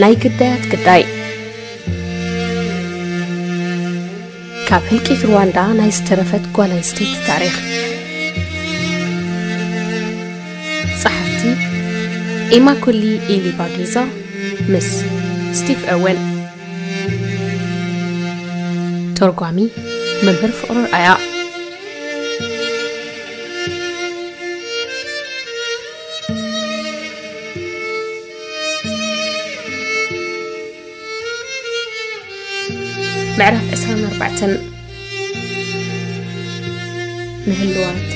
ናይ ግዳያት ግዳይ። ካብ ህልቂት ሩዋንዳ ናይ ዝተረፈት ጓል ኣንስተይቲ ታሪኽ። ጸሓፍቲ ኢማኩሊ ኢሊባጊዛ ምስ ስቲቭ ኦወን። ተርጓሚ መምህር ፍቕሩ ኣያ። ምዕራፍ ዕስራን ኣርባዕተን። ንህልዋት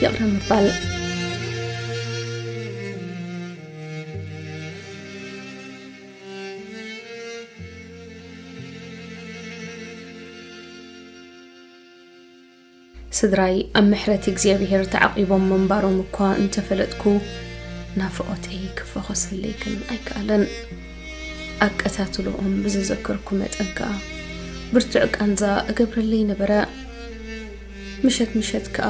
ይቕረ ምባል። ስድራይ ኣብ ምሕረት እግዚኣብሔር ተዓቒቦም ምንባሮም እኳ እንተፈለጥኩ፣ ናፍቖተይ ክፈኾሰለይ ግን ኣይከኣለን። ኣቀታትሎኦም ብዝዘከርኩ መጠን ከኣ፣ ብርቱዕ ቃንዛ እገብረለይ ነበረ። ምሸት ምሸት ከኣ፣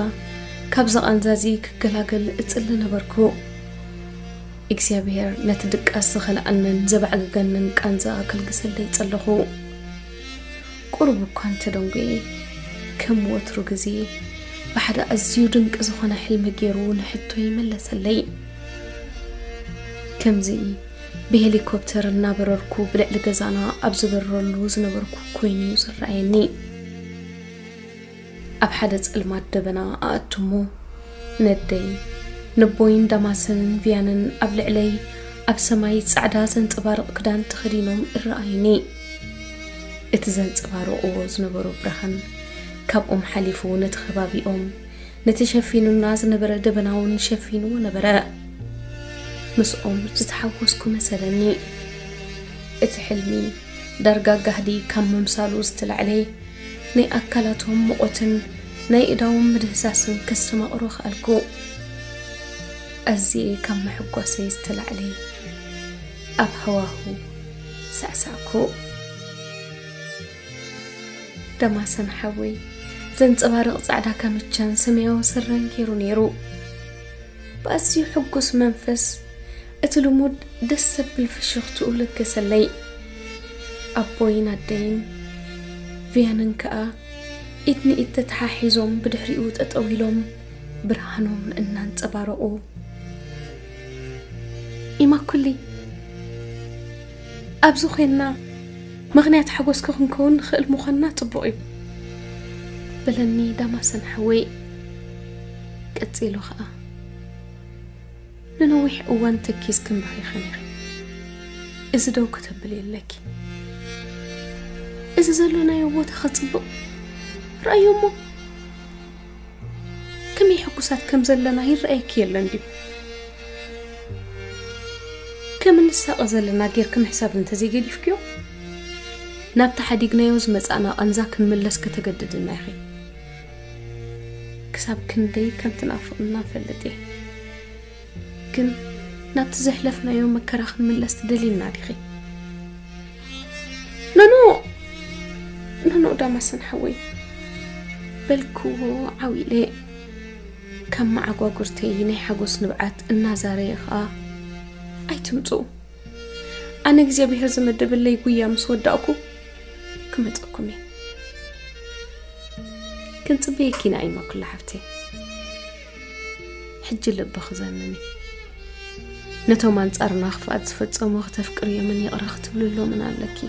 ካብዚ ቃንዛዚ ክገላገል እጽሊ ነበርኩ። እግዚኣብሔር ነቲ ድቃስ ዝኸልኣንን ዘባዕግገንን ቃንዛ ከልግሰለይ ጸለኹ። ቁሩብ እኳ እንተደንጎየ፣ ከም ወትሩ ግዜ ብሓደ ኣዝዩ ድንቂ ዝኾነ ሕልሚ ገይሩ ንሕቶይ መለሰለይ። ከምዚ ብሄሊኮፕተር እናበረርኩ ብልዕሊ ገዛና ኣብ ዝበርረሉ ዝነበርኩ ኮይኑ እዩ ዝረኣየኒ። ኣብ ሓደ ጸልማት ደበና ኣእትሞ፣ ነደይ፣ ነቦይን ዳማሰንን ቪያንን ኣብ ልዕለይ ኣብ ሰማይ ጻዕዳ ዘንጸባርቕ ክዳን ተኸዲኖም እረኣዩኒ። እቲ ዘንጸባርቕዎ ዝነበሩ ብርሃን ካብኦም ሓሊፉ ነቲ ከባቢኦም፣ ነቲ ሸፊኑና ዝነበረ ደበና እውን ሸፊንዎ ነበረ። ምስኦም ዝተሓወስኩ መሰለኒ። እቲ ሕልሚ ዳርጋ ጋህዲ ካብ ምምሳሉ ዝተላዕለ፣ ናይ ኣካላቶም ሙቐትን ናይ እዳዎም ምድህሳስን ከስተማቕሮ ከኣልኩ። ኣዝየ ካብ ምሕጓሰይ ዝተላዕለ ኣብ ሃዋህው ሳዕሳዕኩ። ደማሰን ሓወይ ዘንጸባርቕ ጻዕዳ ካምቻን ሰማያዊ ስረን ገይሩ ነይሩ። ብኣዝዩ ሕጉስ መንፈስ እቲ ልሙድ ደስ ዘብል ፍሽኽትኡ ለገሰለይ። ኣቦይን ኣደይን ቪያንን ከኣ ኢድ ንኢድ ተተሓሒዞም ብድሕሪኡ ጠጠው ኢሎም ብርሃኖም እናንጸባረቑ፣ "ኢማኩሊ፣ ኣብዚ ኮይንና ምኽንያት ሓጎስኪ ክንከውን ንኽእል ምዃንና ጽቡቕ እዩ" በለኒ ዳማሰን ሓወይ። ቀጺሉ ኸኣ፣ "ንነዊሕ እዋን ተኪዝክን በኺኽን ኢኺ። እዚ ደው ከተብሊ ኣለኪ። እዚ ዘለናዮ ቦታ ኸጽብቕ፣ ረኣዮ እሞ፣ ከመይ ሕጉሳት ከም ዘለና ይረኣየኪ የለን ድዩ? ከም እንሳቐ ዘለና ጌርኪ ምሕሳብ እንተዘይገዲፍክዮ፣ ናብቲ ሓዲግናዮ ዝመጻእና ቃንዛ ክንምለስ ከተገድድና ኢኺ። ክሳብ ክንደይ ከም ትናፍቕና እፈልጥ እየ። ግን ናብቲ ዘሕለፍናዮ መከራ ክንምለስ ትደልይና ዲኺ?" "ኖኖ፣ ኖኖ ዳማሰን ሓወይ" በልክዎ ዓው ኢለ። ካብ መዓጓጉርተይ ናይ ሓጎስ ንብዓት እናዛረየ ኸኣ፣ "ኣይትምጽኡ። ኣነ እግዚኣብሔር ዝመደበለይ ጉያ ምስ ወዳእኩ ክመጸኩም እየ። ክንጽበየኪ ኢና ኢማኩላ ሓፍተይ። ሕጂ ልቢ ክዘንን እዩ። ነቶም ኣንጻርና ክፍኣት ዝፈጸሙ ክተፍቅርዮምን ይቕረ ክትብልሎምን ኣለኪ።"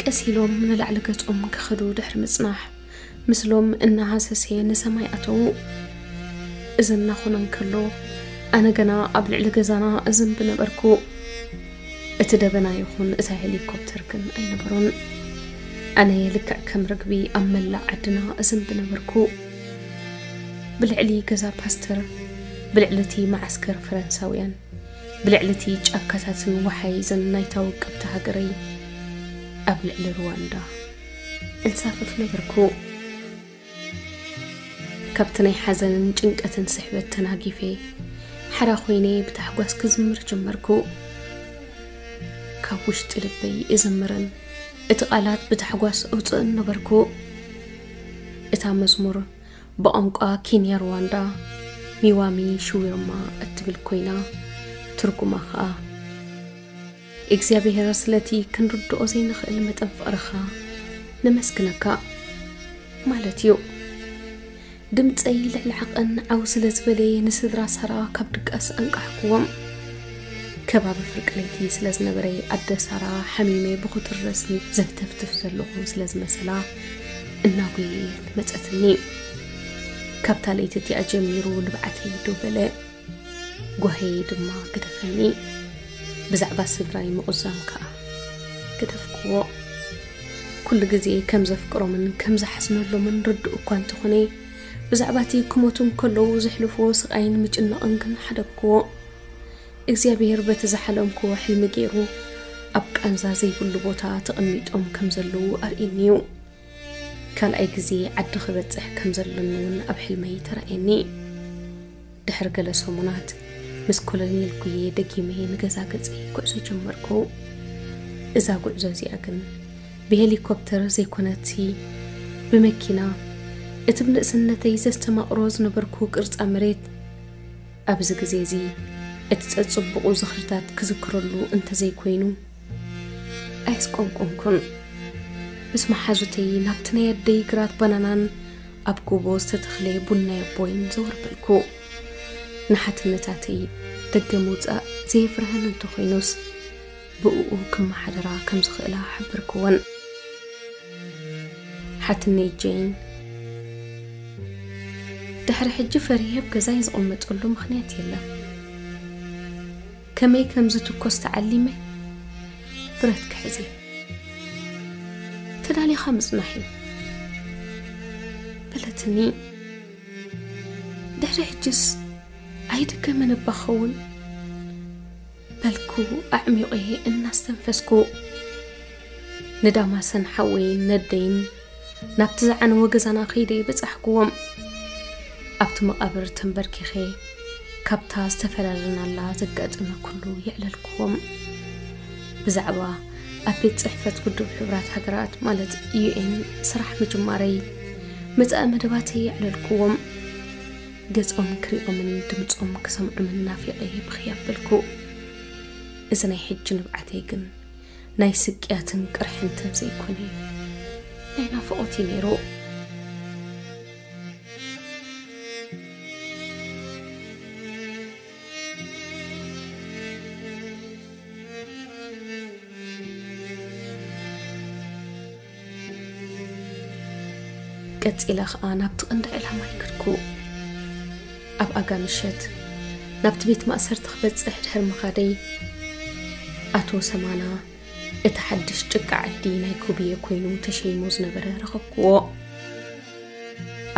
ቀስ ኢሎም ንላዕሊ ገጾም ክኸዱ ድሕሪ ምጽናሕ፣ ምስሎም እናሃሰሰ ንሰማይ ኣተዉ። እዚ እናኾነ እንከሎ፣ ኣነ ገና ኣብ ልዕሊ ገዛና እዝንቢ ነበርኩ። እቲ ደበና ይኹን እታ ሄሊኮፕተር ግን ኣይነበሩን። ኣነ ልክዕ ከም ርግቢ ኣብ መላእ ዓድና እዝንቢ ነበርኩ። ብልዕሊ ገዛ ፓስተር፣ ብልዕሊ እቲ መዓስከር ፈረንሳውያን፣ ብልዕሊ እቲ ጫካታትን ወሓይዝን ናይታ ውቅብቲ ሃገረይ፣ ኣብ ልዕሊ ሩዋንዳ እንሳፍፍ ነበርኩ። ካብቲ ናይ ሓዘንን ጭንቀትን ስሕበት ተናጊፈ፣ ሓራ ኮይነ ብታሕጓስ ክዝምር ጀመርኩ። ካብ ውሽጢ ልበይ እዝምርን እቲ ቃላት ብታሕጓስ ኣውፅእን ነበርኩ። እታ መዝሙር ብቋንቋ ኬንያ ሩዋንዳ ሚዋሚ ሽዊዮማ እትብል ኮይና፣ ትርጉማ ኸኣ እግዚኣብሔር ስለቲ ክንርድኦ ዘይንኽእል መጠን ፍቕርኻ ነመስግነካ ማለት እዩ። ድምፀይ ልዕሊ ዓቐን ዓው ስለ ዝበለየ ንስድራ ሳራ ካብ ድቃስ ኣንቃሕክዎም። ከባቢ ፍርቂ ለይቲ ስለ ዝነበረ ኣደ ሳራ ሓሚመ ብኽትረስኒ ዘህተፍትፍ ዘለኹ ስለ ዝመሰላ እናጎየየት መፀትኒ። ካብታ ለይቲ እቲኣ ጀሚሩ ንብዓተይ ደው በለ። ጓህየይ ድማ ገደፈኒ። ብዛዕባ ስድራይ ምቑዛም ከኣ ገደፍክዎ። ኩሉ ግዜ ከም ዘፍቅሮምን ከም ዝሓዝነሎምን ርዱእ እኳ እንተኾነ፣ ብዛዕባ እቲ ክሞቱ እንከለዉ ዘሕልፍዎ ስቓይን ምጭናቕን ግን ሓደግክዎ። እግዚኣብሔር በቲ ዝሓለምክዎ ሕልሚ ገይሩ ኣብ ቃንዛ ዘይብሉ ቦታ ተቐሚጦም ከም ዘለዉ ኣርእየኒ እዩ። ካልኣይ ግዜ ዓዲ ክበጽሕ ከም ዘለኒ እውን ኣብ ሕልመይ ተራእየኒ። ድሕሪ ገለ ሰሙናት ምስ ኮሎኔል ጉዬ ደጊመ ንገዛ ገጸይ ጉዕዞ ጀመርኩ። እዛ ጉዕዞ እዚኣ ግን ብሄሊኮፕተር ዘይኮነትሲ ብመኪና፣ እቲ ብንእስነተይ ዘስተማቕሮ ዝነበርኩ ቅርጻ መሬት ኣብዚ ግዜ እዚ እቲ ጸጽቡቑ ዝኽርታት ክዝክረሉ እንተዘይኮይኑ ኣየስቆምቆምኩን። ምስ መሓዙተይ ናብቲ ናይ ኣደይ ግራት ባናናን ኣብ ጎቦ ዝተተኽለ ቡን ናይ ኣቦይን ዘወር በልኩ። ንሓትነታተይ ደገ ምውጻእ ዘየፍርሀን እንተኾይኑስ፣ ብእኡ ክመሓደራ ከም ዝኽእላ ሓበርክወን። ሓትነይ ጄን፣ ድሕሪ ሕጂ ፈሪሀ ኣብ ገዛይ ዝቕመጠሉ ምኽንያት የለን። ከመይ ከም ዝትኮስ ተዓሊመ ብረት ክሕዝ እየ። ተዳሊኻ ምጽናሕ እዩ በለትኒ። ድሕሪ ሕጅስ ኣይድገምን እባ ክኸውን በልኩ ኣዕሚቑ እናስተንፈስኩ። ንዳማሰን ሓወይን ነደይን ናብቲ ዝዓነወ ገዛና ከይደ በጻሕክዎም። ኣብቲ መቓብር ተንበርኪኸ ካብታ ዝተፈላለናላ ዘጋጠመ ኩሉ የዕለልክዎም። ብዛዕባ ኣብ ቤት ጽሕፈት ውድብ ሕቡራት ሃገራት ማለት ዩ ኤን ስራሕ ምጅማረይ፣ መጻኢ መደባተይ የዕለልክዎም። ገጾም ክሪኦምን ድምጾም ክሰምዖምን ናፊቐ ብኽይ ኣበልኩ። እዚ ናይ ሕጂ ንብዓተይ ግን ናይ ስቅያትን ቅርሕንትን ዘይኮነ፣ ናይ ናፍቖት እዩ ነይሩ። ቀጺለ ኸኣ ናብቲ ቀንዲ ዕላማይ ከድኩ። ኣብ ኣጋ ምሸት ናብቲ ቤት ማእሰርቲ ክበጽሕ ድሕሪ ምኻደይ፣ ኣቶ ሰማና እቲ ሓድሽ ጭቃ ዓዲ ናይ ኮብየ ኮይኑ ተሸይሙ ዝነበረ ረኸብክዎ።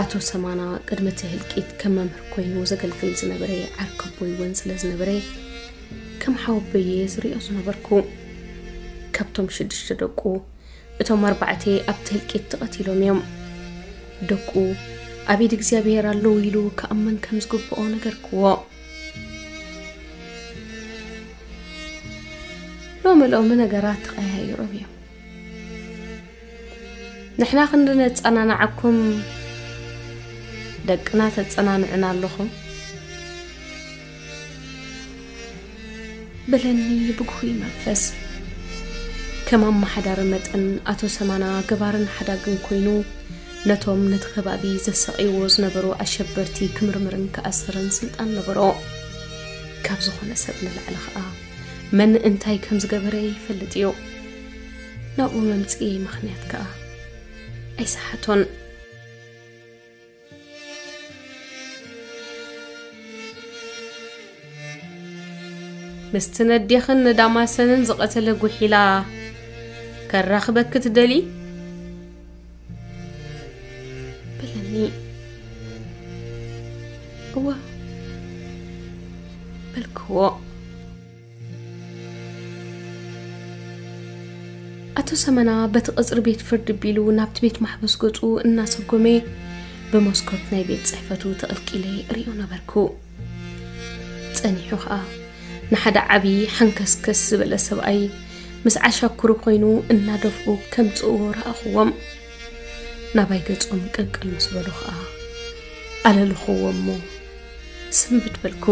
ኣቶ ሰማና ቅድሚ እቲ ህልቂት ከም መምህር ኮይኑ ዘገልግል ዝነበረ ዓርከቦይ እውን ስለ ዝነበረ፣ ከም ሓወቦየ ዝሪኦ ዝነበርኩ። ካብቶም ሽዱሽተ ደቁ፣ እቶም ኣርባዕተ ኣብቲ ህልቂት ተቐቲሎም እዮም። ደቁ ኣብ ኢድ እግዚኣብሔር ኣለዉ ኢሉ ክኣምን ከም ዝግብኦ ነገርክዎ። ሎሚ ሎሚ ነገራት ተቐያይሮም እዮም። ንሕና ክንዲ ነጸናንዓኩም ደቅና ተጸናንዑና ኣለኹም። በለኒ ብግሁይ መንፈስ። ከም ኣመሓዳሪ መጠን ኣቶ ሰማና ገባርን ሓዳግን ኮይኑ ነቶም ነቲ ከባቢ ዘሳቕይዎ ዝነበሩ ኣሸበርቲ ክምርምርን ክኣስርን ስልጣን ነበሮ። ካብ ዝኾነ ሰብ ንላዕሊ ኸኣ መን እንታይ ከም ዝገበረ ይፈልጥ እዩ። ናብኡ መምጽኢ ምኽንያት ከኣ ኣይሰሓቶን። ምስቲ ነዴኽን ንዳማሰንን ዝቐተለ ጉሒላ ከራኽበኪ ትደሊ? በለኒ። እወ በልክዎ። ኣቶ ሰመና በቲ ቐጽሪ ቤት ፍርዲ ቢሉ ናብቲ ቤት ማሕበስ ገጹ እናሰጎመ ብመስኮት ናይ ቤት ጽሕፈቱ ተቐልቂለ እሪኦ ነበርኩ። ጸኒሑ ኸኣ ንሓደ ዓቢ ሓንከስከስ ዝበለ ሰብኣይ ምስ ዓሻኩሩ ኮይኑ እናደፍኡ ከምጽእዎ ረኣኽዎም። ናባይ ገጾም ቅልቅል ምስ በሉ ኸኣ ኣለልኽዎ እሞ ስንብድ በልኩ።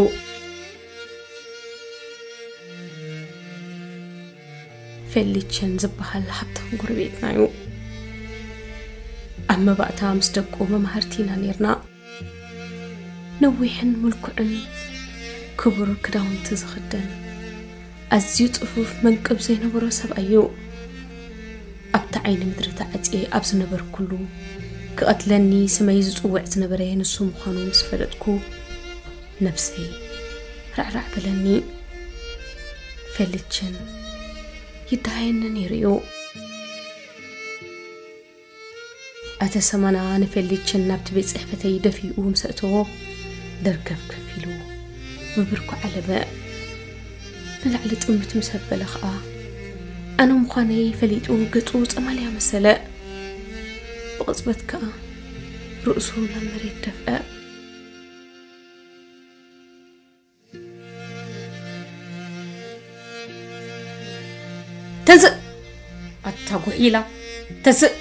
ፌሊቸን ዝበሃል ሃብታም ጎረቤትና እዩ። ኣብ መባእታ ምስ ደቁ መማህርቲ ኢና ኔርና። ነዊሕን ምልኩዕን ክቡር ክዳውንቲ ዝኽደን ኣዝዩ ጽፉፍ መንቅብ ዘይነበሮ ሰብኣይ እዩ። ኣብቲ ዓይኒ ምድሪ ተዓጽየ ኣብ ዝነበርኩሉ ክቐትለኒ ስመይ ዝጽውዕ ዝነበረ ንሱ ምዃኑ ምስ ፈለጥኩ ነብሰይ ራዕራዕ በለኒ። ፌሊቸን ይደሃየኒ ነይሩ እዩ። ኣተ ሰማና ንፌሊችን ናብቲ ቤት ጽሕፈተይ ደፊኡ ምስ ኣእተዎ፣ ደርገፍገፍ ኢሉ ብብርኩ ዓለበ። ንላዕሊ ጥምት ምስ ኣበለ ኸኣ፣ ኣነ ምዃነይ ፈሊጡ ገጹ ጸማልያ መሰለ። ብቕጽበት ከኣ ርእሱ ናብ መሬት ደፍአ። ተንስእ! ኣታ ጉሒላ፣ ተንስእ!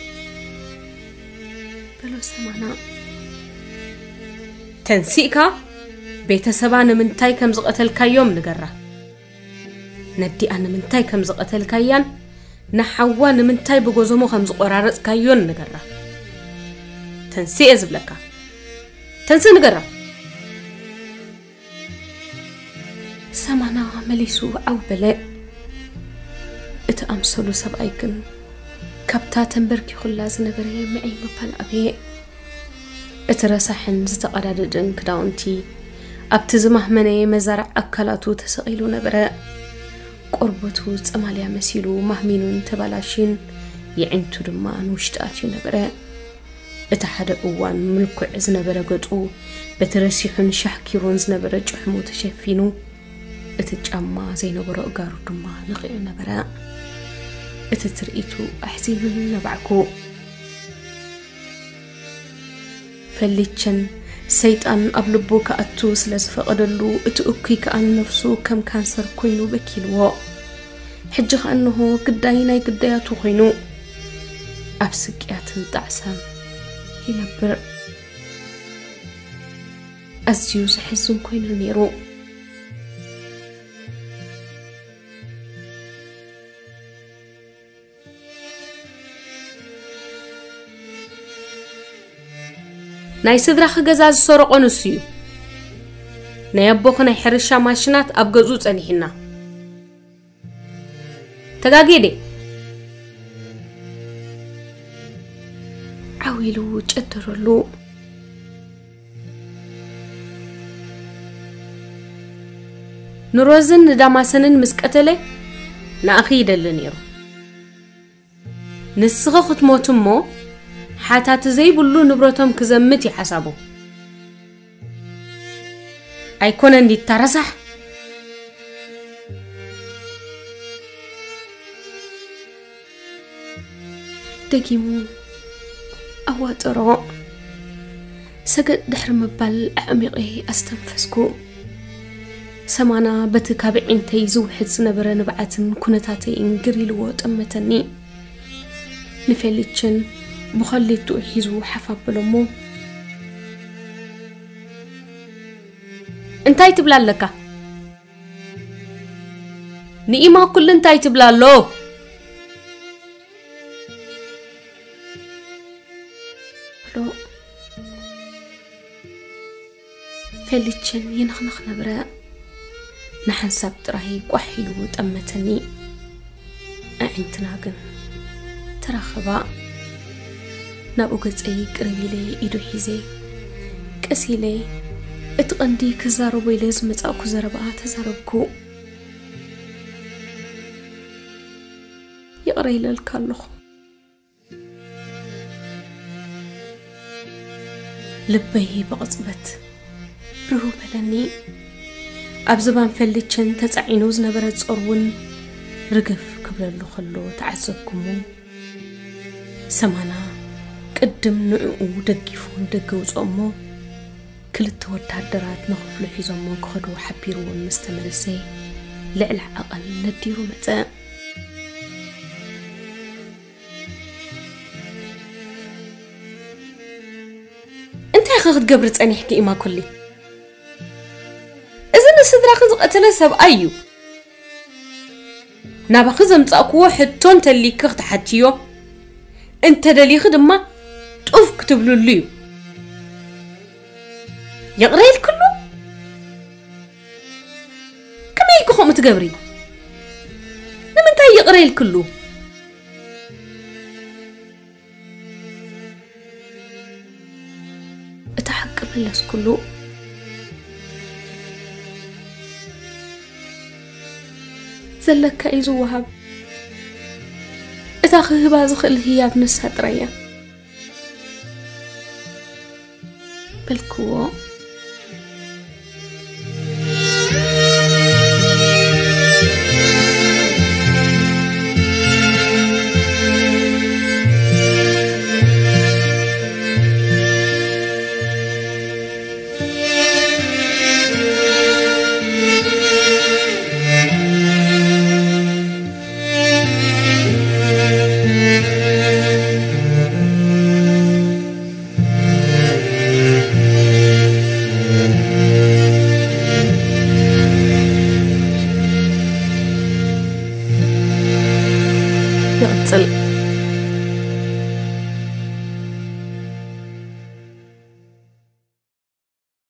በሎ ሰማና። ተንሲእካ ቤተሰባ ንምንታይ ከም ዝቐተልካዮም ንገራ። ነዲኣ ንምንታይ ከም ዝቐተልካያን ንሓዋ ንምንታይ ብጎዞሞ ከም ዝቖራረጽካዮን ንገራ። ተንስእ እየ ዝብለካ። ተንስእ ንገራ። ሰማና መሊሱ ዓው በለ። እቲ ኣምሰሉ ሰብኣይ ግን ካብታ ተንበርኪኹላ ዝነበረ ምዕይ ምባል ኣበየ። እቲ ረሳሕን ዝተቐዳደደን ክዳውንቲ ኣብቲ ዝማህመነየ መዛርዕ ኣካላቱ ተሰቒሉ ነበረ። ቆርበቱ ጸማልያ መሲሉ ማህሚኑን ተባላሽዩን፣ የዒንቱ ድማ ንውሽጢ ኣትዩ ነበረ። እቲ ሓደ እዋን ምልኩዕ ዝነበረ ገጹ በቲ ረሲሑን ሻሕኪሩን ዝነበረ ጭሕሙ ተሸፊኑ፣ እቲ ጫማ ዘይነበሮ ኣእጋሩ ድማ ነቒዑ ነበረ። እቲ ትርኢቱ ኣሕዚኑኒ ነባዕኩ። ፈሊቸን ሰይጣን ኣብ ልቡ ክኣቱ ስለ ዝፈቐደሉ፣ እቲ እኩይ ከኣ ንነፍሱ ከም ካንሰር ኮይኑ በኪልዎ። ሕጂ ከኣ እንሆ ግዳይ ናይ ግዳያቱ ኮይኑ፣ ኣብ ስቅያትን ጣዕሳን ይነብር። ኣዝዩ ዘሕዝን ኮይኑ ነይሩ። ናይ ስድራኺ ገዛ ዝሰረቖ ንሱ እዩ። ናይ ኣቦኺ ናይ ሕርሻ ማሽናት ኣብ ገዝኡ ጸኒሕና። ተጋግየ ድየ? ዓው ኢሉ ጨደረሉ። ንሮዝን ንዳማሰንን ምስ ቀተለ ንኣኺ ይደሊ ነይሩ። ንስኺ ክትሞቲ እሞ ሓታቲ ዘይብሉ ንብረቶም ክዘምት እዩ ሓሳቡ። ኣይኮነን ዲታ ረሳሕ? ደጊሙ ኣዋጠሮ። ሰገጥ ድሕሪ ምባል ኣዕሚቐ ኣስተንፈስኩ። ሰማና በቲ ካብ ዒንተይ ዝውሕዝ ዝነበረ ንብዓትን ኩነታተይን ግር ኢልዎ ጠመተኒ። ንፌሊችን ብኸሊትኡ ሒዙ ሓፍ ኣበሎ እሞ፣ እንታይ ትብላ ኣለካ? ንኢማ ኩሉ እንታይ ትብላ ኣሎ? ብሎ ፌሊችን ይንኽንኽ ነብረ። ንሓንሳብ ጥራይ ቋሕ ኢሉ ጠመተኒ። ኣዒንትና ግን ተራኸባ። ናብኡ ገጸይ ቅርብ ኢለ ኢዱ ሒዘ፣ ቀስ ኢለ እቲ ቀንዲ ክዛረቦ ኢለ ዝመጻእኩ ዘረባ ተዛረብኩ። ይቕረ ኢለልካ ኣለኹ። ልበይ ብቕጽበት ርህው በለኒ። ኣብ ዝባን ፈሊቸን ተጻዒኑ ዝነበረ ጾር እውን ርግፍ ክብለሉ ከሎ ተዓዘብኩ እሞ፣ ሰማና ቅድም ንዕኡ ደጊፉ ንደገ ውጽኦ እሞ፣ ክልተ ወታደራት ንኽፍሉ ሒዞሞ ክኸዱ ሓቢርዎም ምስ ተመልሰ፣ ልዕሊ ዓቐን ነዲሩ መጸ። ኢኺ ክትገብሪ ጸኒሕኪ ኢማኩሊ? እዚ ንስድራኺ ዝቐተለ ሰብኣይ እዩ። ናባኺ ዘምጻእክዎ ሕቶ እንተሊኪ ክትሓትዮ፣ እንተደሊኺ ድማ ጡፍ ክትብልሉ እዩ። ይቕረ ኢልክሉ? ከመይ ኢልኪ ከምኡ ትገብሪ? ንምንታይ ይቕረ ኢልክሉ? እታ ሓቂ መለስኩሉ። ዘለካ እዩ ዝወሃብ። እታ ክህባ ዝኽእል ህያብ ንሳ ጥራይ እያ። በልክዎ።